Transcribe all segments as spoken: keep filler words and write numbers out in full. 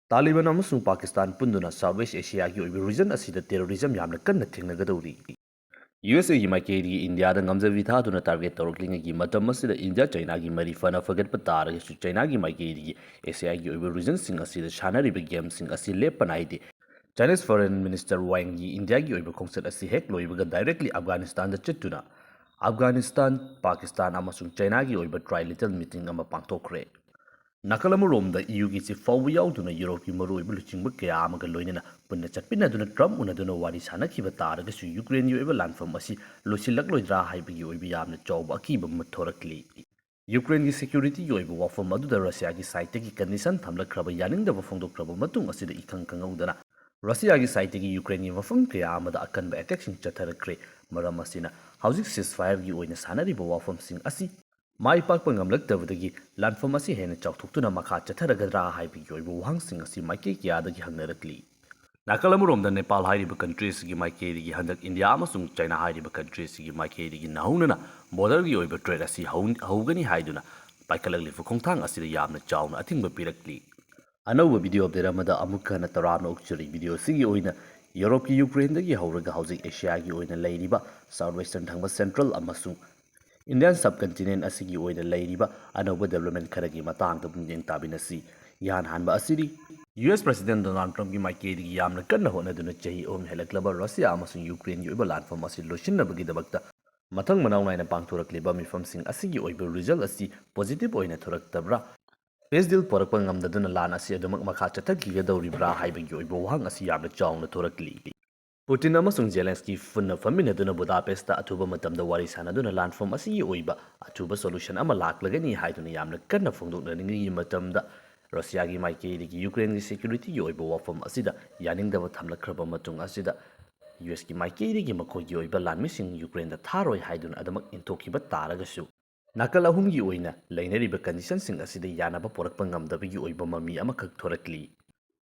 ꯇꯥꯂꯤꯕꯥꯟ ꯑꯃꯁꯨꯡ Pakistan ꯄꯨꯟꯗꯨꯅ South West Asia ꯒꯤ ꯑꯣꯏꯕ region ꯑꯁꯤꯗ terrorism ꯌꯥꯝꯅ ꯀꯟꯅ ꯊꯦꯡꯅꯒꯗꯧꯔꯤ꯫ ꯌꯨ ꯑꯦꯁ ꯑꯦꯒꯤ ꯃꯥꯏꯀꯩꯗꯒꯤ ꯏꯟꯗꯤꯌꯥꯗ ꯉꯝꯖꯕꯤ ꯊꯥꯗꯨꯅ target ꯇꯧꯔꯛꯂꯤꯉꯩꯒꯤ ꯃꯇꯝ ꯑꯁꯤꯗ ꯏꯟꯗꯤꯌꯥ ꯆꯩꯅꯥꯒꯤ ꯃꯔꯤ ꯐꯅ ꯐꯒꯠꯄ ꯇꯥꯔꯒꯁꯨ, ꯆꯩꯅꯥꯒꯤ ꯃꯥꯏꯀꯩꯗꯒꯤ ꯑꯦꯁꯤꯌꯥꯒꯤ ꯑꯣꯏꯕ regionꯁꯤꯡ ꯑꯁꯤꯗ ꯁꯥꯟꯅꯔꯤꯕ gameꯁꯤꯡ ꯑꯁꯤ ꯂꯦꯞꯄ ꯅꯥꯏꯗꯦ꯫ Chinese Foreign Minister Wangꯒꯤ ꯏꯟꯗꯤꯌꯥꯒꯤ ꯑꯣꯏꯕ ꯈꯣꯡꯆꯠ ꯑꯁꯤ ꯍꯦꯛ ꯂꯣꯏꯕꯒ directly ꯑꯐꯒꯥꯅꯤꯁꯇꯥꯟꯗ ꯆꯠꯇꯨꯅ ꯑꯐꯒꯥꯅꯤꯁꯇꯥꯟ, ꯄꯥꯀꯤꯁꯇꯥꯟ ꯑꯃꯁꯨꯡ ꯆꯩꯅꯥꯒꯤ ꯑꯣꯏꯕ trilateral meeting ꯑꯃ ꯄꯥꯡꯊꯣꯛꯈ꯭ꯔꯦ꯫ ꯅꯥꯀꯜ ꯑꯃꯔꯣꯝꯗ ꯏ ꯌꯨꯒꯤ chief ꯐꯥꯎꯕ ꯌꯥꯎꯗꯨꯅ ꯌꯨꯔꯣꯞꯀꯤ ꯃꯔꯨꯑꯣꯏꯕ ꯂꯨꯆꯤꯡꯕ ꯀꯌꯥ ꯑꯃꯒ ꯂꯣꯏꯅꯅ ꯄꯨꯟꯅ ꯆꯠꯃꯤꯟꯅꯗꯨꯅ ꯇ꯭ꯔꯝꯞ ꯎꯅꯗꯨꯅ ꯋꯥꯔꯤ ꯁꯥꯅꯈꯤꯕ ꯇꯥꯔꯒꯁꯨ, ꯌꯨꯀ꯭ꯔꯦꯟꯒꯤ ꯑꯣꯏꯕ ꯂꯥꯟꯐꯝ ꯑꯁꯤ ꯂꯣꯏꯁꯤꯜꯂꯛꯂꯣꯏꯗ꯭ꯔꯥ ꯍꯥꯏꯕꯒꯤ ꯑꯣꯏꯕ ꯌꯥꯝꯅ ꯆꯥꯎꯕ ꯑꯀꯤꯕ ꯑꯃ ꯊꯣꯔꯛꯂꯤ꯫ ꯌꯨꯀ꯭ꯔꯦꯟꯒꯤ securityꯒꯤ ꯑꯣꯏꯕ ꯋꯥꯐꯝ ꯑꯗꯨꯗ ꯔꯁꯤꯌꯥꯒꯤ sideꯇꯒꯤ condition ꯊꯝꯂꯛꯈ꯭ꯔꯕ, ꯌꯥꯅꯤꯡꯗꯕ ꯐꯣꯡꯗꯣꯛꯈ꯭ꯔꯕ ꯃꯇꯨꯡ ꯑꯁꯤꯗ, ꯏꯈꯪ ꯈꯪꯍꯧꯗꯅ ꯔꯁꯤꯌꯥꯒꯤ sideꯇꯒꯤ ꯌꯨꯀ꯭ꯔꯦꯟꯒꯤ ꯃꯐꯝ ꯀꯌꯥ ꯑꯃꯗ ꯑꯀꯟꯕ attackꯁꯤꯡ ꯆꯠꯊꯔꯛꯈ꯭ꯔꯦ꯫ ꯃꯔꯝ ꯑꯁꯤꯅ, ꯍꯧꯖꯤꯛ ceasefireꯒꯤ ꯑꯣꯏꯅ ꯁꯥꯟꯅꯔꯤꯕ ꯋꯥꯐꯝꯁꯤꯡ ꯑꯁꯤ ꯃꯥꯏ ꯄꯥꯛꯄ ꯉꯝꯂꯛꯇꯕꯗꯒꯤ ꯂꯥꯟꯐꯝ ꯑꯁꯤ ꯍꯦꯟꯅ ꯆꯥꯎꯊꯣꯛꯇꯨꯅ ꯃꯈꯥ ꯆꯠꯊꯔꯒꯗ꯭ꯔꯥ ꯍꯥꯏꯕꯒꯤ ꯑꯣꯏꯕ ꯋꯥꯍꯪꯁꯤꯡ ꯑꯁꯤ ꯃꯥꯏꯀꯩ ꯀꯌꯥꯗꯒꯤ ꯍꯪꯅꯔꯛꯂꯤ꯫ ꯅꯥꯀꯜ ꯑꯃꯔꯣꯝꯗ, ꯅꯦꯄꯥꯜ ꯍꯥꯏꯔꯤꯕ country ꯑꯁꯤꯒꯤ ꯃꯥꯏꯀꯩꯗꯒꯤ ꯍꯟꯗꯛ ꯏꯟꯗꯤꯌꯥ ꯑꯃꯁꯨꯡ ꯆꯩꯅꯥ ꯍꯥꯏꯔꯤꯕ country ꯑꯁꯤꯒꯤ ꯃꯥꯏꯀꯩꯗꯒꯤ ꯅꯧꯍꯧꯅꯅ borderꯒꯤ ꯑꯣꯏꯕ threat ꯑꯁꯤ ꯍꯧ-, ꯍꯧꯒꯅꯤ ꯍꯥꯏꯗꯨꯅ ꯄꯥꯏꯈꯠꯂꯛꯂꯤꯕ ꯈꯣꯡꯊꯥꯡ ꯑꯁꯤꯗ ꯌꯥꯝꯅ ꯆꯥꯎꯅ ꯑꯊꯤꯡꯕ ꯄꯤꯔꯛꯂꯤ꯫ ꯑꯅꯧꯕ video update ꯑꯃꯗ ꯑꯃꯨꯛ ꯍꯟꯅ ꯇꯔꯥꯝꯅ ꯑꯣꯛꯆꯔꯤ꯫ Video ꯑꯁꯤꯒꯤ ꯑꯣꯏꯅ ꯌꯨꯔꯣꯞꯀꯤ ꯌꯨꯀ꯭ꯔꯦꯟꯗꯒꯤ ꯍꯧꯔꯒ ꯍꯧꯖꯤꯛ ꯑꯦꯁꯤꯌꯥꯒꯤ ꯑꯣꯏꯅ ꯂꯩꯔꯤꯕ South Western ꯊꯪꯕ Central ꯑꯃꯁꯨꯡ Indian subcontinent ꯑꯁꯤꯒꯤ ꯑꯣꯏꯅ ꯂꯩꯔꯤꯕ ꯑꯅꯧꯕ development ꯈꯔꯒꯤ ꯃꯇꯥꯡꯗ ꯄꯨꯛꯅꯤꯡ ꯇꯥꯃꯤꯟꯅꯁꯤ꯫ ꯏꯍꯥꯟ ꯍꯥꯟꯕ ꯑꯁꯤꯗꯤ, ꯌꯨ ꯑꯦꯁ President Donald Trumpꯀꯤ ꯃꯥꯏꯀꯩꯗꯒꯤ ꯌꯥꯝꯅ ꯀꯟꯅ ꯍꯣꯠꯅꯗꯨꯅ ꯆꯍꯤ ꯑꯍꯨꯝ ꯍꯦꯜꯂꯛꯂꯕ ꯔꯁꯤꯌꯥ ꯑꯃꯁꯨꯡ ꯌꯨꯀ꯭ꯔꯦꯟꯒꯤ ꯑꯣꯏꯕ ꯂꯥꯟꯐꯝ ꯑꯁꯤ ꯂꯣꯏꯁꯤꯟꯅꯕꯒꯤꯗꯃꯛꯇ ꯃꯊꯪ ꯃꯅꯥꯎ ꯅꯥꯏꯅ ꯄꯥꯡꯊꯣꯔꯛꯂꯤꯕ ꯃꯤꯐꯝꯁꯤꯡ ꯑꯁꯤꯒꯤ ꯑꯣꯏꯕ result ꯑꯁꯤ positive ꯑꯣꯏꯅ ꯊꯣꯔꯛꯇꯕ꯭ꯔꯥ? Peace deal ꯄꯨꯔꯛꯄ ꯉꯝꯗꯗꯨꯅ ꯂꯥꯟ ꯑꯁꯤ ꯑꯗꯨꯃꯛ ꯃꯈꯥ ꯆꯠꯊꯈꯤꯒꯗꯧꯔꯤꯕ꯭ꯔꯥ ꯍꯥꯏꯕꯒꯤ ꯑꯣꯏꯕ ꯋꯥꯍꯪ ꯑꯁꯤ ꯌꯥꯝꯅ ꯆꯥꯎꯅ ꯊꯣꯔꯛꯂꯤ꯫ ꯄꯨꯇꯤꯟ ꯑꯃꯁꯨꯡ ꯖꯦꯂꯦꯟꯁꯀꯤ ꯄꯨꯟꯅ ꯐꯝꯃꯤꯟꯅꯗꯨꯅ ꯕꯨꯗꯥꯄꯦꯁꯇ ꯑꯊꯨꯕ ꯃꯇꯝꯗ ꯋꯥꯔꯤ ꯁꯥꯟꯅꯗꯨꯅ ꯂꯥꯟꯐꯝ ꯑꯁꯤꯒꯤ ꯑꯣꯏꯕ ꯑꯊꯨꯕ solution ꯑꯃ ꯂꯥꯛꯂꯒꯅꯤ ꯍꯥꯏꯗꯨꯅ ꯌꯥꯝꯅ ꯀꯟꯅ ꯐꯣꯡꯗꯣꯛꯅꯅꯤꯡꯉꯤ ꯃꯇꯝꯗ, ꯔꯁꯤꯌꯥꯒꯤ ꯃꯥꯏꯀꯩꯗꯒꯤ ꯌꯨꯀ꯭ꯔꯦꯟꯒꯤ securityꯒꯤ ꯑꯣꯏꯕ ꯋꯥꯐꯝ ꯑꯁꯤꯗ ꯌꯥꯅꯤꯡꯗꯕ ꯊꯝꯂꯛꯈ꯭ꯔꯕ ꯃꯇꯨꯡ ꯑꯁꯤꯗ, ꯌꯨ ꯑꯦꯁꯀꯤ ꯃꯥꯏꯀꯩꯗꯒꯤ ꯃꯈꯣꯏꯒꯤ ꯑꯣꯏꯕ ꯂꯥꯟꯃꯤꯁꯤꯡ ꯌꯨꯀ꯭ꯔꯦꯟꯗ ꯊꯥꯔꯣꯏ ꯍꯥꯏꯗꯨꯅ ꯑꯗꯨꯃꯛ ꯏꯟꯊꯣꯛꯈꯤꯕ ꯇꯥꯔꯒꯁꯨ, ꯅꯥꯀꯜ ꯑꯍꯨꯝꯒꯤ ꯑꯣꯏꯅ ꯂꯩꯅꯔꯤꯕ conditionꯁꯤꯡ ꯑꯁꯤꯗ ꯌꯥꯅꯕ ꯄꯨꯔꯛꯄ ꯉꯝꯗꯕꯒꯤ ꯑꯣꯏꯕ ꯃꯃꯤ ꯑꯃꯈꯛ ꯊꯣꯔꯛꯂꯤ꯫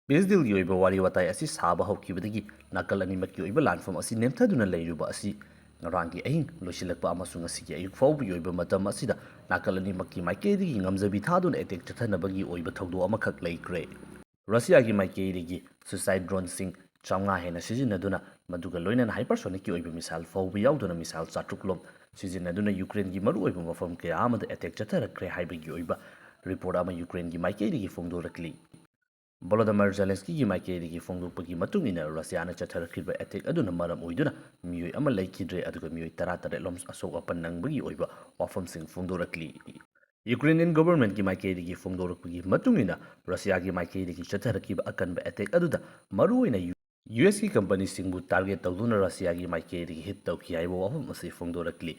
Peace dealꯒꯤ ꯑꯣꯏꯕ ꯋꯥꯔꯤ ꯋꯥꯇꯥꯏ ꯑꯁꯤ ꯁꯥꯕ ꯍꯧꯈꯤꯕꯗꯒꯤ ꯅꯥꯀꯜ ꯑꯅꯤꯃꯛꯀꯤ ꯑꯣꯏꯕ ꯂꯥꯟꯐꯝ ꯑꯁꯤ ꯅꯦꯝꯊꯗꯨꯅ ꯂꯩꯔꯨꯕ ꯑꯁꯤ ꯉꯔꯥꯡꯒꯤ ꯑꯍꯤꯡ ꯂꯣꯏꯁꯤꯜꯂꯛꯄ ꯑꯃꯁꯨꯡ ꯉꯁꯤꯒꯤ ꯑꯌꯨꯛ ꯐꯥꯎꯕꯒꯤ ꯑꯣꯏꯕ ꯃꯇꯝ ꯑꯁꯤꯗ ꯅꯥꯀꯜ ꯑꯅꯤꯃꯛꯀꯤ ꯃꯥꯏꯀꯩꯗꯒꯤ ꯉꯝꯖꯕꯤ ꯊꯥꯗꯨꯅ attack ꯆꯠꯊꯅꯕꯒꯤ ꯑꯣꯏꯕ ꯊꯧꯗꯣꯛ ꯑꯃꯈꯛ ꯂꯩꯈ꯭ꯔꯦ꯫ ꯔꯁꯤꯌꯥꯒꯤ ꯃꯥꯏꯀꯩꯗꯒꯤ suicide droneꯁꯤꯡ ꯆꯥꯝꯃꯉꯥ ꯍꯦꯟꯅ ꯁꯤꯖꯤꯟꯅꯗꯨꯅ, ꯃꯗꯨꯒ ꯂꯣꯏꯅꯅ hypersonic ꯑꯣꯏꯕ missile ꯐꯥꯎꯕ ꯌꯥꯎꯗꯨꯅ missile ꯆꯥꯇ꯭ꯔꯨꯛ ꯂꯣꯝ ꯁꯤꯖꯤꯟꯅꯗꯨꯅ ꯌꯨꯀ꯭ꯔꯦꯟꯒꯤ ꯃꯔꯨꯑꯣꯏꯕ ꯃꯐꯝ ꯀꯌꯥ ꯑꯃꯗ attack ꯆꯠꯊꯔꯛꯈ꯭ꯔꯦ ꯍꯥꯏꯕꯒꯤ ꯑꯣꯏꯕ report ꯑꯃ ꯌꯨꯀ꯭ꯔꯦꯟꯒꯤ ꯃꯥꯏꯀꯩꯗꯒꯤ ꯐꯣꯡꯗꯣꯔꯛꯂꯤ꯫ ꯚꯣꯂꯣꯗꯤꯃꯤꯔ ꯖꯦꯂꯦꯟꯁꯀꯤꯒꯤ ꯃꯥꯏꯀꯩꯗꯒꯤ ꯐꯣꯡꯗꯣꯛꯄꯒꯤ ꯃꯇꯨꯡ ꯏꯟꯅ, ꯔꯁꯤꯌꯥꯅ ꯆꯠꯊꯔꯛꯈꯤꯕ attack ꯑꯗꯨꯅ ꯃꯔꯝ ꯑꯣꯏꯗꯨꯅ ꯃꯤꯑꯣꯏ ꯑꯃ ꯂꯩꯈꯤꯗ꯭ꯔꯦ, ꯑꯗꯨꯒ ꯃꯤꯑꯣꯏ ꯇꯔꯥꯇꯔꯦꯠ ꯂꯣꯝ ꯑꯁꯣꯛ ꯑꯄꯟ ꯅꯪꯕꯒꯤ ꯑꯣꯏꯕ ꯋꯥꯐꯝꯁꯤꯡ ꯐꯣꯡꯗꯣꯔꯛꯂꯤ꯫ Ukrainian governmentꯀꯤ ꯃꯥꯏꯀꯩꯗꯒꯤ ꯐꯣꯡꯗꯣꯔꯛꯄꯒꯤ ꯃꯇꯨꯡ ꯏꯟꯅ, ꯔꯁꯤꯌꯥꯒꯤ ꯃꯥꯏꯀꯩꯗꯒꯤ ꯆꯠꯊꯔꯛꯈꯤꯕ ꯑꯀꯟꯕ attack ꯑꯗꯨꯗ ꯃꯔꯨꯑꯣꯏꯅ ꯌꯨ-, USꯀꯤ companyꯁꯤꯡꯕꯨ target ꯇꯧꯗꯨꯅ ꯔꯁꯤꯌꯥꯒꯤ ꯃꯥꯏꯀꯩꯗꯒꯤ hit ꯇꯧꯈꯤ ꯍꯥꯏꯕ ꯋꯥꯐꯝ ꯑꯁꯤ ꯐꯣꯡꯗꯣꯔꯛꯂꯤ꯫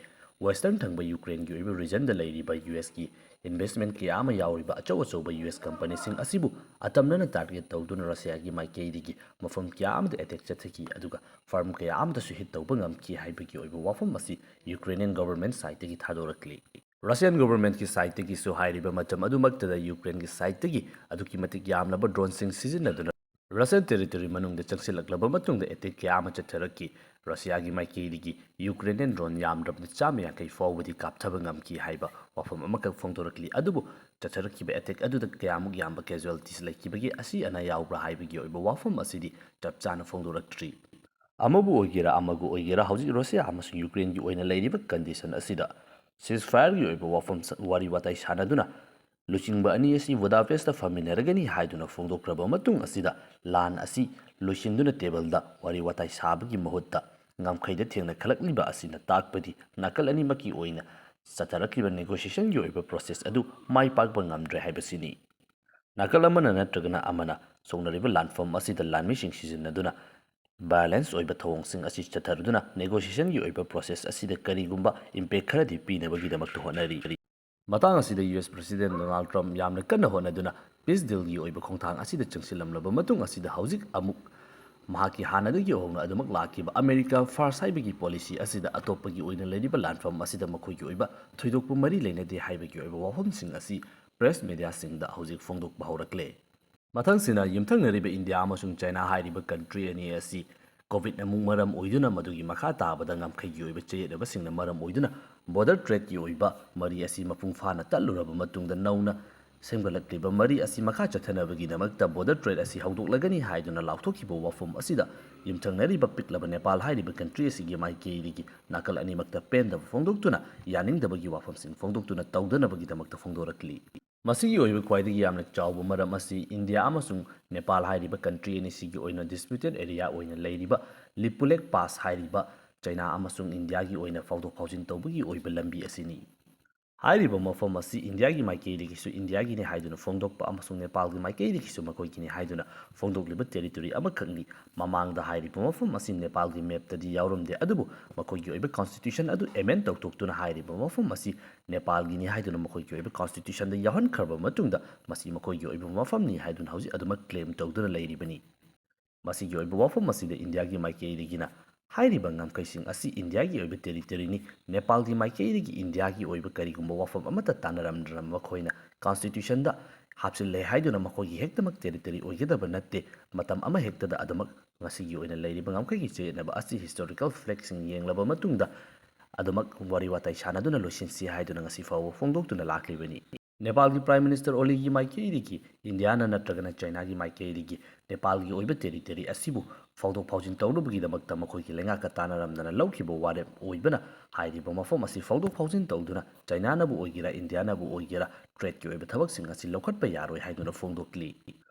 Western ꯊꯪꯕ ꯌꯨꯀ꯭ꯔꯦꯟꯒꯤ ꯑꯣꯏꯕ regionꯗ ꯂꯩꯔꯤꯕ USꯀꯤ investment ꯀꯌꯥ ꯑꯃ ꯌꯥꯎꯔꯤꯕ ꯑꯆꯧ ꯑꯆꯧꯕ US companyꯁꯤꯡ ꯑꯁꯤꯕꯨ ꯑꯇꯝꯅꯅ target ꯇꯧꯗꯨꯅ ꯔꯁꯤꯌꯥꯒꯤ ꯃꯥꯏꯀꯩꯗꯒꯤ ꯃꯐꯝ ꯀꯌꯥ ꯑꯃꯗ attack ꯆꯠꯊꯈꯤ, ꯑꯗꯨꯒ firm ꯀꯌꯥ ꯑꯃꯗꯁꯨ hit ꯇꯧꯕ ꯉꯝꯈꯤ ꯍꯥꯏꯕꯒꯤ ꯑꯣꯏꯕ ꯋꯥꯐꯝ ꯑꯁꯤ Ukrainian government sideꯇꯒꯤ ꯊꯥꯗꯣꯔꯛꯂꯤ꯫ Russian governmentꯀꯤ sideꯇꯒꯤꯁꯨ ꯍꯥꯏꯔꯤꯕ ꯃꯇꯝ ꯑꯗꯨꯃꯛꯇꯗ Ukraineꯒꯤ sideꯇꯒꯤ ꯑꯗꯨꯛꯀꯤ ꯃꯇꯤꯛ ꯌꯥꯝꯂꯕ droneꯁꯤꯡ ꯁꯤꯖꯤꯟꯅꯗꯨꯅ Russian territory ꯃꯅꯨꯡꯗ ꯆꯪꯁꯤꯜꯂꯛꯂꯕ ꯃꯇꯨꯡꯗ attack ꯀꯌꯥ ꯑꯃ ꯆꯠꯊꯔꯛꯈꯤ꯫ ꯔꯁꯤꯌꯥꯒꯤ ꯃꯥꯏꯀꯩꯗꯒꯤ Ukrainian drone ꯌꯥꯝꯗ꯭ꯔꯕꯗ ꯆꯥꯝꯃ ꯌꯥꯡꯈꯩ ꯐꯥꯎꯕꯗꯤ ꯀꯥꯞꯊꯕ ꯉꯝꯈꯤ ꯍꯥꯏꯕ ꯋꯥꯐꯝ ꯑꯃꯈꯛ ꯐꯣꯡꯗꯣꯔꯛꯂꯤ꯫ ꯑꯗꯨꯕꯨ ꯆꯠꯊꯔꯛꯈꯤꯕ attack ꯑꯗꯨꯗ ꯀꯌꯥꯃꯨꯛ ꯌꯥꯝꯕ casualties ꯂꯩꯈꯤꯕꯒꯦ, ꯑꯁꯤ ꯑꯅꯥ ꯌꯥꯎꯕ꯭ꯔꯥ ꯍꯥꯏꯕꯒꯤ ꯑꯣꯏꯕ ꯋꯥꯐꯝ ꯑꯁꯤꯗꯤ ꯆꯞ ꯆꯥꯅ ꯐꯣꯡꯗꯣꯔꯛꯇ꯭ꯔꯤ꯫ ꯑꯃꯕꯨ ꯑꯣꯏꯒꯦꯔꯥ ꯑꯃꯕꯨ ꯑꯣꯏꯒꯦꯔꯥ, ꯍꯧꯖꯤꯛ ꯔꯁꯤꯌꯥ ꯑꯃꯁꯨꯡ ꯌꯨꯀ꯭ꯔꯦꯟꯒꯤ ꯑꯣꯏꯅ ꯂꯩꯔꯤꯕ condition ꯑꯁꯤꯗ ceasefire ꯒꯤ ꯑꯣꯏꯕ ꯋꯥꯐꯝ ꯁ-, ꯋꯥꯔꯤ ꯋꯥꯇꯥꯏ ꯁꯥꯟꯅꯗꯨꯅ ꯂꯨꯆꯤꯡꯕ ꯑꯅꯤ ꯑꯁꯤ ꯕꯨꯗꯥꯄꯦꯁꯇ ꯐꯝꯃꯤꯟꯅꯔꯒꯅꯤ ꯍꯥꯏꯗꯨꯅ ꯐꯣꯡꯗꯣꯛꯈ꯭ꯔꯕ ꯃꯇꯨꯡ ꯑꯁꯤꯗ, ꯂꯥꯟ ꯑꯁꯤ ꯂꯣꯏꯁꯤꯟꯗꯨꯅ table ꯗ ꯋꯥꯔꯤ ꯋꯥꯇꯥꯏ ꯁꯥꯕꯒꯤ ꯃꯍꯨꯠꯇ ꯉꯝꯈꯩꯗ ꯊꯦꯡꯅꯈꯠꯂꯛꯂꯤꯕ ꯑꯁꯤꯅ ꯇꯥꯛꯄꯗꯤ ꯅꯥꯀꯜ ꯑꯅꯤꯃꯛꯀꯤ ꯑꯣꯏꯅ ꯆꯠꯊꯔꯛꯂꯤꯕ negotiation ꯒꯤ ꯑꯣꯏꯕ process ꯑꯗꯨ ꯃꯥꯏ ꯄꯥꯛꯄ ꯉꯝꯗ꯭ꯔꯦ ꯍꯥꯏꯕꯁꯤꯅꯤ꯫ ꯅꯥꯀꯜ ꯑꯃꯅ ꯅꯠꯇ꯭ꯔꯒꯅ ꯑꯃꯅ ꯁꯣꯛꯅꯔꯤꯕ ꯂꯥꯟꯐꯝ ꯑꯁꯤꯗ ꯂꯥꯟꯃꯤꯁꯤꯡ ꯁꯤꯖꯤꯟꯅꯗꯨꯅ violence ꯑꯣꯏꯕ ꯊꯧꯑꯣꯡꯁꯤꯡ ꯑꯁꯤ ꯆꯠꯊꯗꯨꯅ negotiation ꯒꯤ ꯑꯣꯏꯕ process ꯑꯁꯤꯗ ꯀꯔꯤꯒꯨꯝꯕ impact ꯈꯔꯗꯤ ꯄꯤꯅꯕꯒꯤꯗꯃꯛꯇ ꯍꯣꯠꯅꯔꯤ꯫ ꯃꯇꯥꯡ ꯑꯁꯤꯗ US President Donald Trump ꯌꯥꯝꯅ ꯀꯟꯅ ꯍꯣꯠꯅꯗꯨꯅ peace deal ꯒꯤ ꯑꯣꯏꯕ ꯈꯣꯡꯊꯥꯡ ꯑꯁꯤꯗ ꯆꯪꯁꯤꯜꯂꯝꯂꯕ ꯃꯇꯨꯡ ꯑꯁꯤꯗ, ꯍꯧꯖꯤꯛ ꯑꯃꯨꯛ ꯃꯍꯥꯛꯀꯤ ꯍꯥꯟꯅꯗꯒꯤ ꯍꯧꯅ ꯑꯗꯨꯃꯛ ꯂꯥꯛꯈꯤꯕ America first ꯍꯥꯏꯕꯒꯤ policy ꯑꯁꯤꯗ ꯑꯇꯣꯞꯄꯒꯤ ꯑꯣꯏꯅ ꯂꯩꯔꯤꯕ ꯂꯥꯟꯐꯝ ꯑꯁꯤꯗ ꯃꯈꯣꯏꯒꯤ ꯑꯣꯏꯕ ꯊꯣꯏꯗꯣꯛꯄ ꯃꯔꯤ ꯂꯩꯅꯗꯦ ꯍꯥꯏꯕꯒꯤ ꯑꯣꯏꯕ ꯋꯥꯐꯝꯁꯤꯡ ꯑꯁꯤ press media ꯁꯤꯡꯗ ꯍꯧꯖꯤꯛ ꯐꯣꯡꯗꯣꯛꯄ ꯍꯧꯔꯛꯂꯦ꯫ ꯃꯊꯪꯁꯤꯅ ꯌꯨꯝꯊꯪꯅꯔꯤꯕ ꯏꯟꯗꯤꯌꯥ ꯑꯃꯁꯨꯡ ꯆꯥꯏꯅꯥ ꯍꯥꯏꯔꯤꯕ country ꯑꯅꯤ ꯑꯁꯤ COVID ꯅ ꯑꯃꯨꯛ ꯃꯔꯝ ꯑꯣꯏꯗꯨꯅ ꯃꯗꯨꯒꯤ ꯃꯈꯥ ꯇꯥꯕꯗ ꯉꯝꯈꯩꯒꯤ ꯑꯣꯏꯕ ꯆꯌꯦꯠꯅꯕꯁꯤꯡꯅ ꯃꯔꯝ ꯑꯣꯏꯗꯨꯅ border trade ꯀꯤ ꯑꯣꯏꯕ ꯃꯔꯤ ꯑꯁꯤ ꯃꯄꯨꯡ ꯐꯥꯅ ꯇꯠꯂꯨꯔꯕ ꯃꯇꯨꯡꯗ ꯅꯧꯅ ꯁꯦꯝꯒꯠꯂꯛꯂꯤꯕ ꯃꯔꯤ ꯑꯁꯤ ꯃꯈꯥ ꯆꯠꯊꯅꯕꯒꯤꯗꯃꯛꯇ border trade ꯑꯁꯤ ꯍꯧꯗꯣꯛꯂꯒꯅꯤ ꯍꯥꯏꯗꯨꯅ ꯂꯥꯎꯊꯣꯛꯈꯤꯕ ꯋꯥꯐꯝ ꯑꯁꯤꯗ ꯌꯨꯝꯊꯪꯅꯔꯤꯕ ꯄꯤꯛꯂꯕ ꯅꯦꯄꯥꯜ ꯍꯥꯏꯔꯤꯕ country ꯑꯁꯤꯒꯤ ꯃꯥꯏꯀꯩꯗꯒꯤ ꯅꯥꯀꯜ ꯑꯅꯤꯃꯛꯇ ꯄꯦꯟꯗꯕ ꯐꯣꯡꯗꯣꯛꯇꯨꯅ ꯌꯥꯅꯤꯡꯗꯕꯒꯤ ꯋꯥꯐꯝꯁꯤꯡ ꯐꯣꯡꯗꯣꯛꯇꯨꯅ ꯇꯧꯗꯅꯕꯒꯤꯗꯃꯛꯇ ꯐꯣꯡꯗꯣꯔꯛꯂꯤ꯫ ꯃꯁꯤꯒꯤ ꯑꯣꯏꯕ ꯈ꯭ꯋꯥꯏꯗꯒꯤ ꯌꯥꯝꯅ ꯆꯥꯎꯕ ꯃꯔꯝ ꯑꯁꯤ ꯏꯟꯗꯤꯌꯥ ꯑꯃꯁꯨꯡ ꯅꯦꯄꯥꯜ ꯍꯥꯏꯔꯤꯕ country ꯑꯅꯤꯁꯤꯒꯤ ꯑꯣꯏꯅ disputed area ꯑꯣꯏꯅ ꯂꯩꯔꯤꯕ ꯂꯤꯄꯨꯂꯦꯛ ꯄꯥꯁ ꯍꯥꯏꯔꯤꯕ ꯆꯩꯅꯥ ꯑꯃꯁꯨꯡ ꯏꯟꯗꯤꯌꯥꯒꯤ ꯑꯣꯏꯅ ꯐꯥꯎꯗꯣꯛ ꯐꯥꯎꯖꯤꯟ ꯇꯧꯕꯒꯤ ꯑꯣꯏꯕ ꯂꯝꯕꯤ ꯑꯁꯤꯅꯤ꯫ ꯍꯥꯏꯔꯤꯕ ꯃꯐꯝ ꯑꯁꯤ ꯏꯟꯗꯤꯌꯥꯒꯤ ꯃꯥꯏꯀꯩꯗꯒꯤꯁꯨ ꯏꯟꯗꯤꯌꯥꯒꯤꯅꯤ ꯍꯥꯏꯗꯨꯅ ꯐꯣꯡꯗꯣꯛꯄ ꯑꯃꯁꯨꯡ ꯅꯦꯄꯥꯜꯒꯤ ꯃꯥꯏꯀꯩꯗꯒꯤꯁꯨ ꯃꯈꯣꯏꯒꯤꯅꯤ ꯍꯥꯏꯗꯨꯅ ꯐꯣꯡꯗꯣꯛꯂꯤꯕ territory ꯑꯃꯈꯛꯅꯤ꯫ ꯃꯃꯥꯡꯗ ꯍꯥꯏꯔꯤꯕ ꯃꯐꯝ ꯑꯁꯤ ꯅꯦꯄꯥꯜꯒꯤ mapꯇꯗꯤ ꯌꯥꯎꯔꯝꯗꯦ, ꯑꯗꯨꯕꯨ ꯃꯈꯣꯏꯒꯤ ꯑꯣꯏꯕ constitution ꯑꯗꯨ amend ꯇꯧꯊꯣꯛꯇꯨꯅ ꯍꯥꯏꯔꯤꯕ ꯃꯐꯝ ꯑꯁꯤ ꯅꯦꯄꯥꯜꯒꯤꯅꯤ ꯍꯥꯏꯗꯨꯅ ꯃꯈꯣꯏꯒꯤ ꯑꯣꯏꯕ constitutionꯗ ꯌꯥꯎꯍꯟꯈ꯭ꯔꯕ ꯃꯇꯨꯡꯗ ꯃꯁꯤ ꯃꯈꯣꯏꯒꯤ ꯑꯣꯏꯕ ꯃꯐꯝꯅꯤ ꯍꯥꯏꯗꯨꯅ ꯍꯧꯖꯤꯛ ꯑꯗꯨꯃꯛ claim ꯇꯧꯗꯨꯅ ꯂꯩꯔꯤꯕꯅꯤ꯫ ꯃꯁꯤꯒꯤ ꯑꯣꯏꯕ ꯋꯥꯐꯝ ꯑꯁꯤꯗ ꯏꯟꯗꯤꯌꯥꯒꯤ ꯃꯥꯏꯀꯩꯗꯒꯤꯅ ꯍꯥꯏꯔꯤꯕ ꯉꯝꯈꯩꯁꯤꯡ ꯑꯁꯤ ꯏꯟꯗꯤꯌꯥꯒꯤ ꯑꯣꯏꯕ territoryꯅꯤ, ꯅꯦꯄꯥꯜꯒꯤ ꯃꯥꯏꯀꯩꯗꯒꯤ ꯏꯟꯗꯤꯌꯥꯒꯤ ꯑꯣꯏꯕ ꯀꯔꯤꯒꯨꯝꯕ ꯋꯥꯐꯝ ꯑꯃꯠꯇ ꯇꯥꯟꯅꯔꯝꯗꯅ ꯃꯈꯣꯏꯅ constitutionꯗ ꯍꯥꯞꯆꯤꯜꯂꯦ ꯍꯥꯏꯗꯨꯅ ꯃꯈꯣꯏꯒꯤ ꯍꯦꯛꯇꯃꯛ territory ꯑꯣꯏꯒꯗꯕ ꯅꯠꯇꯦ꯫ ꯃꯇꯝ ꯑꯃ ꯍꯦꯛꯇꯗ ꯑꯗꯨꯃꯛ ꯉꯁꯤꯒꯤ ꯑꯣꯏꯅ ꯂꯩꯔꯤꯕ ꯉꯝꯈꯩꯒꯤ ꯆꯌꯦꯠꯅꯕ ꯑꯁꯤ historical factꯁꯤꯡ ꯌꯦꯡꯂꯕ ꯃꯇꯨꯡꯗ ꯑꯗꯨꯃꯛ ꯋꯥꯔꯤ ꯋꯥꯇꯥꯏ ꯁꯥꯟꯅꯗꯨꯅ ꯂꯣꯏꯁꯤꯟꯁꯤ ꯍꯥꯏꯗꯨꯅ ꯉꯁꯤ ꯐꯥꯎꯕ ꯐꯣꯡꯗꯣꯛꯇꯨꯅ ꯂꯥꯛꯂꯤꯕꯅꯤ꯫ ꯅꯦꯄꯥꯜꯒꯤ Prime Minister ꯑꯣꯂꯤꯒꯤ ꯃꯥꯏꯀꯩꯗꯒꯤ ꯏꯟꯗꯤꯌꯥꯅ ꯅꯠꯇ꯭ꯔꯒꯅ ꯆꯩꯅꯥꯒꯤ ꯃꯥꯏꯀꯩꯗꯒꯤ ꯅꯦꯄꯥꯜꯒꯤ ꯑꯣꯏꯕ territory ꯑꯁꯤꯕꯨ ꯐꯥꯎꯗꯣꯛ ꯐꯥꯎꯖꯤꯟ ꯇꯧꯅꯕꯒꯤꯗꯃꯛꯇ ꯃꯈꯣꯏꯒꯤ ꯂꯩꯉꯥꯛꯀ ꯇꯥꯟꯅꯔꯝꯗꯅ ꯂꯧꯈꯤꯕ ꯋꯥꯔꯦꯞ ꯑꯣꯏꯕꯅ ꯍꯥꯏꯔꯤꯕ ꯃꯐꯝ ꯑꯁꯤ ꯐꯥꯎꯗꯣꯛ ꯐꯥꯎꯖꯤꯟ ꯇꯧꯗꯨꯅ ꯆꯩꯅꯥꯅꯕꯨ ꯑꯣꯏꯒꯦꯔꯥ ꯏꯟꯗꯤꯌꯥꯅꯕꯨ ꯑꯣꯏꯒꯦꯔꯥ tradeꯀꯤ ꯑꯣꯏꯕ ꯊꯕꯛꯁꯤꯡ ꯑꯁꯤ ꯂꯧꯈꯠꯄ ꯌꯥꯔꯣꯏ ꯍꯥꯏꯗꯨꯅ ꯐꯣꯡꯗꯣꯛꯂꯤ꯫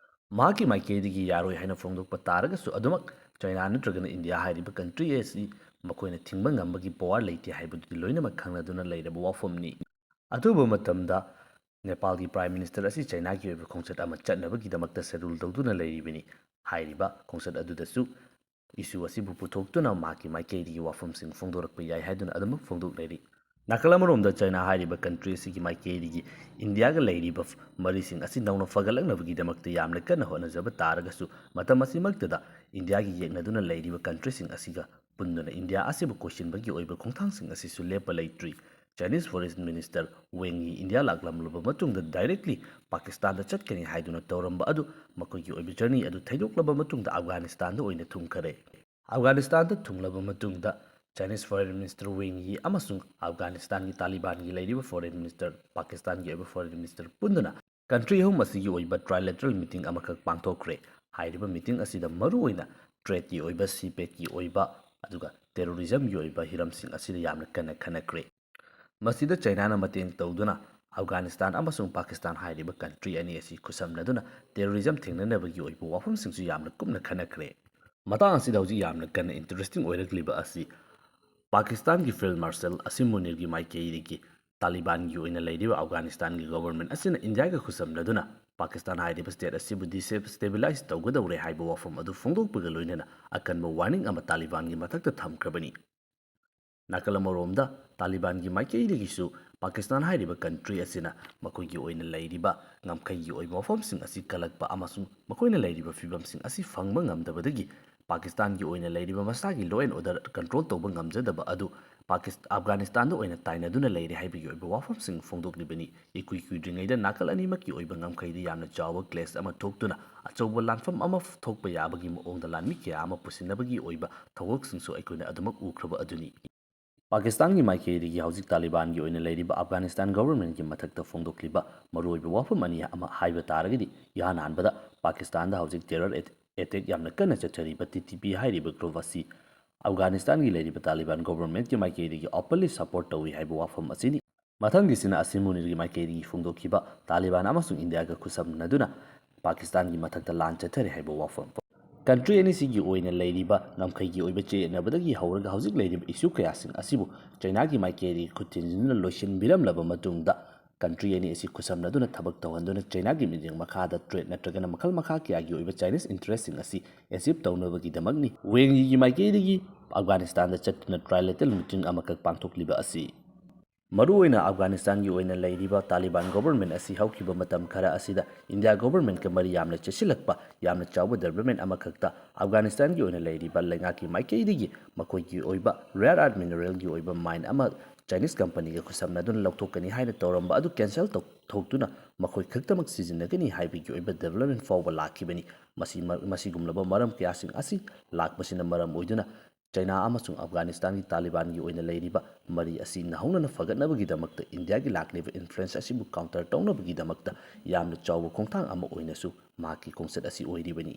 ꯃꯍꯥꯛꯀꯤ ꯃꯥꯏꯀꯩꯗꯒꯤ ꯌꯥꯔꯣꯏ ꯍꯥꯏꯅ ꯐꯣꯡꯗꯣꯛꯄ ꯇꯥꯔꯒꯁꯨ ꯑꯗꯨꯃꯛ ꯆꯩꯅꯥ ꯅꯠꯇ꯭ꯔꯒꯅ ꯏꯟꯗꯤꯌꯥ ꯍꯥꯏꯔꯤꯕ country ꯑꯁꯤ ꯃꯈꯣꯏꯅ ꯊꯤꯡꯕ ꯉꯝꯕꯒꯤ power ꯂꯩꯇꯦ ꯍꯥꯏꯕꯗꯨꯗꯤ ꯂꯣꯏꯅꯃꯛ ꯈꯪꯅꯗꯨꯅ ꯂꯩꯔꯕ ꯋꯥꯐꯝꯅꯤ꯫ ꯑꯊꯨꯕ ꯃꯇꯝꯗ ꯅꯦꯄꯥꯜꯒꯤ Prime Minister ꯑꯁꯤ ꯆꯩꯅꯥꯒꯤ ꯑꯣꯏꯕ ꯈꯣꯡꯆꯠ ꯑꯃ ꯆꯠꯅꯕꯒꯤꯗꯃꯛꯇ schedule ꯇꯧꯗꯨꯅ ꯂꯩꯔꯤꯕꯅꯤ꯫ ꯍꯥꯏꯔꯤꯕ ꯈꯣꯡꯆꯠ ꯑꯗꯨꯗꯁꯨ issue ꯑꯁꯤꯕꯨ ꯄꯨꯊꯣꯛꯇꯨꯅ ꯃꯍꯥꯛꯀꯤ ꯃꯥꯏꯀꯩꯗꯒꯤ ꯋꯥꯐꯝꯁꯤꯡ ꯐꯣꯡꯗꯣꯔꯛꯄ ꯌꯥꯏ ꯍꯥꯏꯗꯨꯅ ꯑꯗꯨꯃꯛ ꯐꯣꯡꯗꯣꯛꯅꯔꯤ꯫ ꯅꯥꯀꯜ ꯑꯃꯔꯣꯝꯗ ꯆꯩꯅꯥ ꯍꯥꯏꯔꯤꯕ country ꯑꯁꯤꯒꯤ ꯃꯥꯏꯀꯩꯗꯒꯤ ꯏꯟꯗꯤꯌꯥꯒ ꯂꯩꯔꯤꯕ ꯃꯔꯤꯁꯤꯡ ꯑꯁꯤ ꯅꯧꯅ ꯐꯒꯠꯂꯛꯅꯕꯒꯤꯗꯃꯛꯇ ꯌꯥꯝꯅ ꯀꯟꯅ ꯍꯣꯠꯅꯖꯕ ꯇꯥꯔꯒꯁꯨ ꯃꯇꯝ ꯑꯁꯤꯃꯛꯇꯗ ꯏꯟꯗꯤꯌꯥꯒꯤ ꯌꯦꯛꯅꯗꯨꯅ ꯂꯩꯔꯤꯕ countryꯁꯤꯡ ꯑꯁꯤꯒ ꯄꯨꯟꯗꯨꯅ ꯏꯟꯗꯤꯌꯥ ꯑꯁꯤꯕꯨ ꯀꯣꯏꯁꯤꯟꯕꯒꯤ ꯑꯣꯏꯕ ꯈꯣꯡꯊꯥꯡꯁꯤꯡ ꯑꯁꯤꯁꯨ ꯂꯦꯞꯄ ꯂꯩꯇ꯭ꯔꯤ꯫ Chinese Foreign Minister Wang Yi India ꯂꯥꯛꯂꯝꯂꯕ ꯃꯇꯨꯡꯗ directly ꯄꯥꯀꯤꯁꯇꯥꯟꯗ ꯆꯠꯀꯅꯤ ꯍꯥꯏꯗꯨꯅ ꯇꯧꯔꯝꯕ ꯑꯗꯨ ꯃꯈꯣꯏꯒꯤ ꯑꯣꯏꯕ journey ꯑꯗꯨ ꯊꯩꯗꯣꯛꯂꯕ ꯃꯇꯨꯡꯗ ꯑꯐꯒꯥꯅꯤꯁꯇꯥꯟꯗ ꯑꯣꯏꯅ ꯊꯨꯡꯈꯔꯦ꯫ ꯑꯐꯒꯥꯅꯤꯁꯇꯥꯟꯗ ꯊꯨꯡꯂꯕ ꯃꯇꯨꯡꯗ Chinese Foreign Minister Wang Yi ꯑꯃꯁꯨꯡ ꯑꯐꯒꯥꯅꯤꯁꯇꯥꯟꯒꯤ ꯇꯥꯂꯤꯕꯥꯟꯒꯤ ꯂꯩꯔꯤꯕ Foreign Minister, ꯄꯥꯀꯤꯁꯇꯥꯟꯒꯤ ꯑꯣꯏꯕ Foreign Minister ꯄꯨꯟꯗꯨꯅ ꯀꯟꯇ꯭ꯔꯤ ꯑꯍꯨꯝ ꯑꯁꯤꯒꯤ ꯑꯣꯏꯕ trilateral meeting ꯑꯃꯈꯛ ꯄꯥꯡꯊꯣꯛꯈ꯭ꯔꯦ꯫ ꯍꯥꯏꯔꯤꯕ meeting ꯑꯁꯤꯗ ꯃꯔꯨꯑꯣꯏꯅ trade ꯀꯤ ꯑꯣꯏꯕ, ꯁꯤꯄꯦꯛꯀꯤ ꯑꯣꯏꯕ, ꯑꯗꯨꯒ terrorism ꯒꯤ ꯑꯣꯏꯕ ꯍꯤꯔꯝꯁꯤꯡ ꯑꯁꯤꯗ ꯌꯥꯝꯅ ꯀꯟꯅ ꯈꯟꯅꯈ꯭ꯔꯦ꯫ ꯃꯁꯤꯗ ꯆꯥꯏꯅꯥꯅ ꯃꯇꯦꯡ ꯇꯧꯗꯨꯅ ꯑꯐꯒꯥꯅꯤꯁꯇꯥꯟ ꯑꯃꯁꯨꯡ ꯄꯥꯀꯤꯁꯇꯥꯟ ꯍꯥꯏꯔꯤꯕ ꯀꯟꯇ꯭ꯔꯤ ꯑꯅꯤ ꯑꯁꯤ ꯈꯨꯠꯁꯝꯅꯗꯨꯅ terrorism ꯊꯦꯡꯅꯅꯕꯒꯤ ꯑꯣꯏꯕ ꯋꯥꯐꯝꯁꯤꯡꯁꯨ ꯌꯥꯝꯅ ꯀꯨꯞꯅ ꯈꯟꯅꯈ꯭ꯔꯦ꯫ ꯃꯇꯥꯡ ꯑꯁꯤꯗ ꯍꯧꯖꯤꯛ ꯌꯥꯝꯅ ꯀꯟꯅ interesting ꯑꯣꯏꯔꯛꯂꯤꯕ ꯑꯁꯤ ꯄꯥꯀꯤꯁꯇꯥꯟꯒꯤ Field Marshal ꯑꯁꯤꯝ ꯃꯨꯅꯤꯔꯒꯤ ꯃꯥꯏꯀꯩꯗꯒꯤ ꯇꯥꯂꯤꯕꯥꯟꯒꯤ ꯑꯣꯏꯅ ꯂꯩꯔꯤꯕ ꯑꯐꯒꯥꯅꯤꯁꯇꯥꯟꯒꯤ government ꯑꯁꯤꯅ ꯏꯟꯗꯤꯌꯥꯒ ꯈꯨꯠꯁꯝꯅꯗꯨꯅ ꯄꯥꯀꯤꯁꯇꯥꯟ ꯍꯥꯏꯔꯤꯕ state ꯑꯁꯤꯕꯨ destabilize ꯇꯧꯒꯗꯧꯔꯦ ꯍꯥꯏꯕ ꯋꯥꯐꯝ ꯑꯗꯨ ꯐꯣꯡꯗꯣꯛꯄꯒ ꯂꯣꯏꯅꯅ ꯑꯀꯟꯕ warning ꯑꯃ ꯇꯥꯂꯤꯕꯥꯟꯒꯤ ꯃꯊꯛꯇ ꯊꯝꯈ꯭ꯔꯕꯅꯤ꯫ ꯅꯥꯀꯜ ꯑꯃꯔꯣꯝꯗ, ꯇꯥꯂꯤꯕꯥꯟꯒꯤ ꯃꯥꯏꯀꯩꯗꯒꯤꯁꯨ ꯄꯥꯀꯤꯁꯇꯥꯟ ꯍꯥꯏꯔꯤꯕ ꯀꯟꯇ꯭ꯔꯤ ꯑꯁꯤꯅ ꯃꯈꯣꯏꯒꯤ ꯑꯣꯏꯅ ꯂꯩꯔꯤꯕ ꯉꯝꯈꯩꯒꯤ ꯑꯣꯏꯕ ꯋꯥꯐꯝꯁꯤꯡ ꯑꯁꯤ ꯀꯜꯂꯛꯄ ꯑꯃꯁꯨꯡ ꯃꯈꯣꯏꯅ ꯂꯩꯔꯤꯕ ꯐꯤꯕꯝꯁꯤꯡ ꯑꯁꯤ ꯐꯪꯕ ꯉꯝꯗꯕꯗꯒꯤ ꯄꯥꯀꯤꯁꯇꯥꯟꯒꯤ ꯑꯣꯏꯅ ꯂꯩꯔꯤꯕ ꯃꯁꯥꯒꯤ law and order control ꯇꯧꯕ ꯉꯝꯖꯗꯕ ꯑꯗꯨ ꯄꯥꯀꯤꯁ-, ꯑꯐꯒꯥꯅꯤꯁꯇꯥꯟꯗ ꯑꯣꯏꯅ ꯇꯥꯏꯅꯗꯨꯅ ꯂꯩꯔꯦ ꯍꯥꯏꯕꯒꯤ ꯑꯣꯏꯕ ꯋꯥꯐꯝꯁꯤꯡ ꯐꯣꯡꯗꯣꯛꯂꯤꯕꯅꯤ꯫ ꯏꯀꯨꯏ ꯀꯨꯏꯗ꯭ꯔꯤꯉꯩꯗ ꯅꯥꯀꯜ ꯑꯅꯤꯃꯛꯀꯤ ꯑꯣꯏꯕ ꯉꯝꯈꯩꯗ ꯌꯥꯝꯅ ꯆꯥꯎꯕ clash ꯑꯃ ꯊꯣꯛꯇꯨꯅ ꯑꯆꯧꯕ ꯂꯥꯟꯐꯝ ꯑꯃ ꯊꯣꯛꯄ ꯌꯥꯕꯒꯤ ꯃꯑꯣꯡꯗ ꯂꯥꯟꯃꯤ ꯀꯌꯥ ꯑꯃ ꯄꯨꯁꯤꯟꯅꯕꯒꯤ ꯑꯣꯏꯕ ꯊꯧꯑꯣꯛꯁꯤꯡꯁꯨ ꯑꯩꯈꯣꯏꯅ ꯑꯗꯨꯃꯛ ꯎꯈ꯭ꯔꯕ ꯑꯗꯨꯅꯤ꯫ ꯄꯥꯀꯤꯁꯇꯥꯟꯒꯤ ꯃꯥꯏꯀꯩꯗꯒꯤ ꯍꯧꯖꯤꯛ ꯇꯥꯂꯤꯕꯥꯟꯒꯤ ꯑꯣꯏꯅ ꯂꯩꯔꯤꯕ ꯑꯐꯒꯥꯅꯤꯁꯇꯥꯟ government ꯀꯤ ꯃꯊꯛꯇ ꯐꯣꯡꯗꯣꯛꯂꯤꯕ ꯃꯔꯨꯑꯣꯏꯕ ꯋꯥꯐꯝ ꯑꯅꯤ ꯑꯃ ꯍꯥꯏꯕ ꯇꯥꯔꯒꯗꯤ, ꯏꯍꯥꯟ ꯍꯥꯟꯕꯗ ꯄꯥꯀꯤꯁꯇꯥꯟꯗ ꯍꯧꯖꯤꯛ terror at-, attack ꯌꯥꯝꯅ ꯀꯟꯅ ꯆꯠꯊꯔꯤꯕ T T P ꯍꯥꯏꯔꯤꯕ group ꯑꯁꯤ ꯑꯐꯒꯥꯅꯤꯁꯇꯥꯟꯒꯤ ꯂꯩꯔꯤꯕ ꯇꯥꯂꯤꯕꯥꯟ government ꯀꯤ ꯃꯥꯏꯀꯩꯗꯒꯤ openly support ꯇꯧꯏ ꯍꯥꯏꯕ ꯋꯥꯐꯝ ꯑꯁꯤꯅꯤ꯫ ꯃꯊꯪꯒꯤꯁꯤꯅ ꯑꯁꯤꯝ ꯃꯨꯅꯤꯔꯒꯤ ꯃꯥꯏꯀꯩꯗꯒꯤ ꯐꯣꯡꯗꯣꯛꯈꯤꯕ ꯇꯥꯂꯤꯕꯥꯟ ꯑꯃꯁꯨꯡ ꯏꯟꯗꯤꯌꯥꯒ ꯈꯨꯠꯁꯝꯅꯗꯨꯅ ꯄꯥꯀꯤꯁꯇꯥꯟꯒꯤ ꯃꯊꯛꯇ ꯂꯥꯟ ꯆꯠꯊꯔꯤ ꯍꯥꯏꯕ ꯋꯥꯐꯝ꯫ ꯀꯟꯇ꯭ꯔꯤ ꯑꯅꯤꯁꯤꯒꯤ ꯑꯣꯏꯅ ꯂꯩꯔꯤꯕ ꯉꯝꯈꯩꯒꯤ ꯑꯣꯏꯕ ꯆꯌꯦꯠꯅꯕꯗꯒꯤ ꯍꯧꯔꯒ ꯍꯧꯖꯤꯛ ꯂꯩꯔꯤꯕ issue ꯀꯌꯥꯁꯤꯡ ꯑꯁꯤꯕꯨ ꯆꯥꯏꯅꯥꯒꯤ ꯃꯥꯏꯀꯩꯗꯒꯤ ꯈꯨꯠ ꯊꯤꯟꯖꯤꯟꯗꯨꯅ ꯂꯣꯏꯁꯤꯟꯕꯤꯔꯝꯂꯕ ꯃꯇꯨꯡꯗ, ꯀꯟꯇ꯭ꯔꯤ ꯑꯅꯤ ꯑꯁꯤ ꯈꯨꯠꯁꯝꯅꯗꯨꯅ ꯊꯕꯛ ꯇꯧꯍꯟꯗꯨꯅ ꯆꯥꯏꯅꯥꯒꯤ ꯃꯤꯠꯌꯦꯡ ꯃꯈꯥꯗ trade ꯅꯠꯇ꯭ꯔꯒꯅ ꯃꯈꯜ ꯃꯈꯥ ꯀꯌꯥꯒꯤ ꯑꯣꯏꯕ Chinese interest ꯁꯤꯡ ꯑꯁꯤ achieve ꯇꯧꯅꯕꯒꯤꯗꯃꯛꯅꯤ꯫ ꯋꯦꯡ ꯌꯤꯒꯤ ꯃꯥꯏꯀꯩꯗꯒꯤ ꯑꯐꯒꯥꯅꯤꯁꯇꯥꯟꯗ ꯆꯠꯇꯨꯅ trilateral meeting ꯑꯃꯈꯛ ꯄꯥꯡꯊꯣꯛꯂꯤꯕ ꯑꯁꯤ꯫ ꯃꯔꯨꯑꯣꯏꯅ ꯑꯐꯒꯥꯅꯤꯁꯇꯥꯟꯒꯤ ꯑꯣꯏꯅ ꯂꯩꯔꯤꯕ ꯇꯥꯂꯤꯕꯥꯟ government ꯑꯁꯤ ꯍꯧꯈꯤꯕ ꯃꯇꯝ ꯈꯔ ꯑꯁꯤꯗ ꯏꯟꯗꯤꯌꯥ government ꯀ ꯃꯔꯤ ꯌꯥꯝꯅ ꯆꯦꯠꯁꯤꯜꯂꯛꯄ ꯌꯥꯝꯅ ꯆꯥꯎꯕ development ꯑꯃꯈꯛꯇ ꯑꯐꯒꯥꯅꯤꯁꯇꯥꯟꯒꯤ ꯑꯣꯏꯅ ꯂꯩꯔꯤꯕ ꯂꯩꯉꯥꯛꯀꯤ ꯃꯥꯏꯀꯩꯗꯒꯤ ꯃꯈꯣꯏꯒꯤ ꯑꯣꯏꯕ rare earth mineral ꯒꯤ ꯑꯣꯏꯕ mine ꯑꯃ Chinese company ꯒ ꯈꯨꯠꯁꯝꯅꯗꯨꯅ ꯂꯧꯊꯣꯛꯀꯅꯤ ꯍꯥꯏꯅ ꯇꯧꯔꯝꯕ ꯑꯗꯨ cancel ꯇꯧꯊꯣꯛꯇꯨꯅ ꯃꯈꯣꯏ ꯈꯛꯇꯃꯛ ꯁꯤꯖꯤꯟꯅꯒꯅꯤ ꯍꯥꯏꯕꯒꯤ ꯑꯣꯏꯕ development ꯐꯥꯎꯕ ꯂꯥꯛꯈꯤꯕꯅꯤ꯫ ꯃꯁꯤ, ꯃꯁꯤꯒꯨꯝꯂꯕ ꯃꯔꯝ ꯀꯌꯥꯁꯤꯡ ꯑꯁꯤ ꯂꯥꯛꯄꯁꯤꯅ ꯃꯔꯝ ꯑꯣꯏꯗꯨꯅ ꯆꯩꯅꯥ ꯑꯃꯁꯨꯡ ꯑꯐꯒꯥꯅꯤꯁꯇꯥꯟꯒꯤ ꯇꯥꯂꯤꯕꯥꯟꯒꯤ ꯑꯣꯏꯅ ꯂꯩꯔꯤꯕ ꯃꯔꯤ ꯑꯁꯤ ꯅꯧꯍꯧꯅꯅ ꯐꯒꯠꯅꯕꯒꯤꯗꯃꯛꯇ ꯏꯟꯗꯤꯌꯥꯒꯤ ꯂꯥꯛꯂꯤꯕ ꯏꯟꯐ꯭ꯂꯨꯌꯦꯟꯁ ꯑꯁꯤꯕꯨ ꯀꯥꯎꯟꯇꯔ ꯇꯧꯅꯕꯒꯤꯗꯃꯛꯇ ꯌꯥꯝꯅ ꯆꯥꯎꯕ ꯈꯣꯡꯊꯥꯡ ꯑꯃ ꯑꯣꯏꯅꯁꯨ ꯃꯍꯥꯛꯀꯤ ꯈꯣꯡꯆꯠ ꯑꯁꯤ ꯑꯣꯏꯔꯤꯕꯅꯤ꯫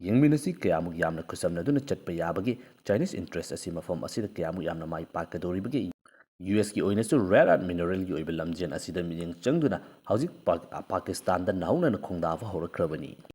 ꯌꯦꯡꯃꯤꯟꯅꯁꯤ ꯀꯌꯥꯃꯨꯛ ꯌꯥꯝꯅ ꯈꯨꯠꯁꯝꯅꯗꯨꯅ ꯆꯠꯄ ꯌꯥꯕꯒꯦ, ꯆꯥꯏꯅꯤꯁ ꯏꯟꯇꯔꯦꯁ ꯑꯁꯤ ꯃꯐꯝ ꯑꯁꯤꯗ ꯀꯌꯥꯃꯨꯛ ꯌꯥꯝꯅ ꯃꯥꯏ ꯄꯥꯛꯀꯗꯧꯔꯤꯕꯒꯦ꯫ ꯌꯨ ꯑꯦꯁꯀꯤ ꯑꯣꯏꯅꯁꯨ ꯔꯦꯌꯔ ꯑꯔꯠ ꯃꯤꯅꯔꯦꯜꯒꯤ ꯑꯣꯏꯕ ꯂꯝꯖꯦꯟ ꯑꯁꯤꯗ ꯃꯤꯠꯌꯦꯡ ꯆꯪꯗꯨꯅ ꯍꯧꯖꯤꯛ ꯄꯥꯛ-, ꯄꯥꯀꯤꯁꯇꯥꯟꯗ ꯅꯧꯍꯧꯅꯅ ꯈꯣꯡꯗꯥꯕ ꯍꯧꯔꯛꯈ꯭ꯔꯕꯅꯤ꯫